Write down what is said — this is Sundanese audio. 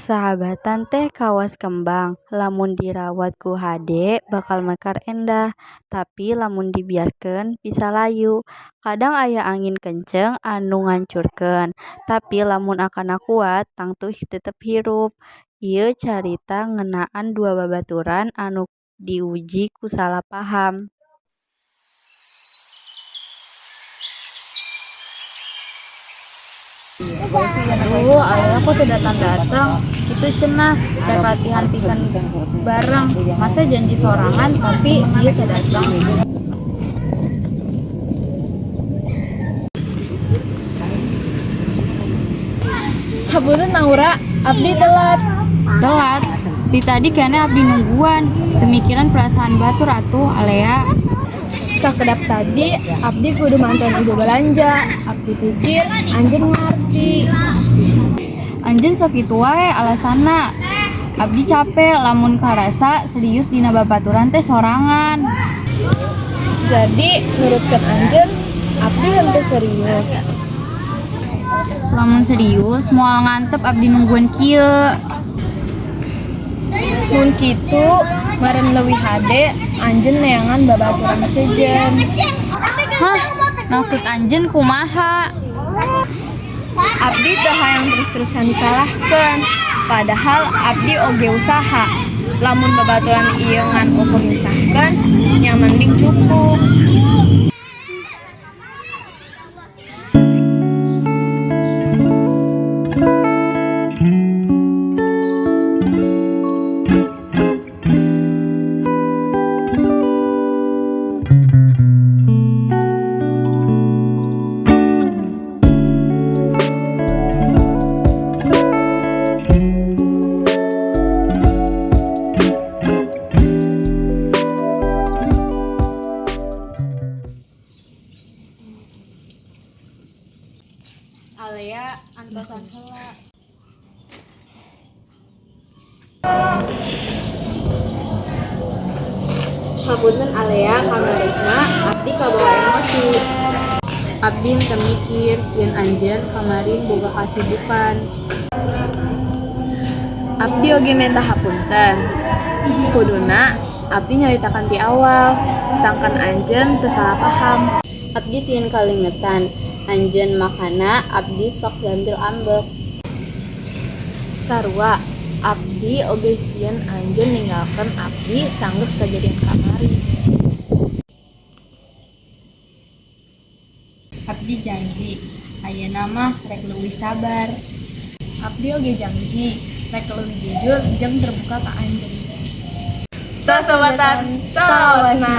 Persahabatan teh kawas kembang, lamun dirawat ku hade bakal mekar endah, tapi lamun dibiarkeun bisa layu. Kadang aya angin kenceng anu ngancurkeun, tapi lamun akarna kuat tangtu tetep hirup. Ieu carita ngeunaan dua babaturan anu diuji ku salah paham. Aduh, Alea kok teu datang-datang? Kitu cenah, rek latihan pikeun bareng. Masa janji sorangan tapi ieu teu datang. Hapunten Naura, abdi telat. Telat. Di tadi keneh abdi nungguan. Teu mikiran perasaan batur atuh, Alea. Sakedap tadi abdi kudu mantuan ibu belanja. Abdi pikir anjeun ngarti. Anjeun sok kitu wae alasanna. Abdi capek lamun karasa serius dina babaturan teh sorangan. Jadi nurutkeun anjeun, abdi henteu serius. Lamun serius moal ngantep abdi nungguan kieu. Mun kitu meureun leuwih hade anjeun neangan babaturan sejen. Hah, maksud anjeun kumaha? Abdi teu hayang terus-terusan disalahkeun. Padahal abdi oge usaha. Lamun babaturan ieu ngan ukur nyusahkeun, nya mending cukup. Alea antosan heula. Hapunten Alea, kamarina abdi kabawa emosi. Abdi teu mikir yen anjeun kamari boga kasibukan. Abdi oge menta hapunten. Kuduna abdi nyaritakan ti awal, sangkan anjeun teu salah paham. Abdi sieun kalingetan anjeun makana abdi sok gampil ambek. Sarua, abdi oge sieun anjeun ninggalkeun abdi sanggeus kajadian kamari. Abdi janji ayeuna mah rek leuwih sabar. Abdi oge janji rek leuwih jujur jeung terbuka ka anjeun. Sasobatan salawasna.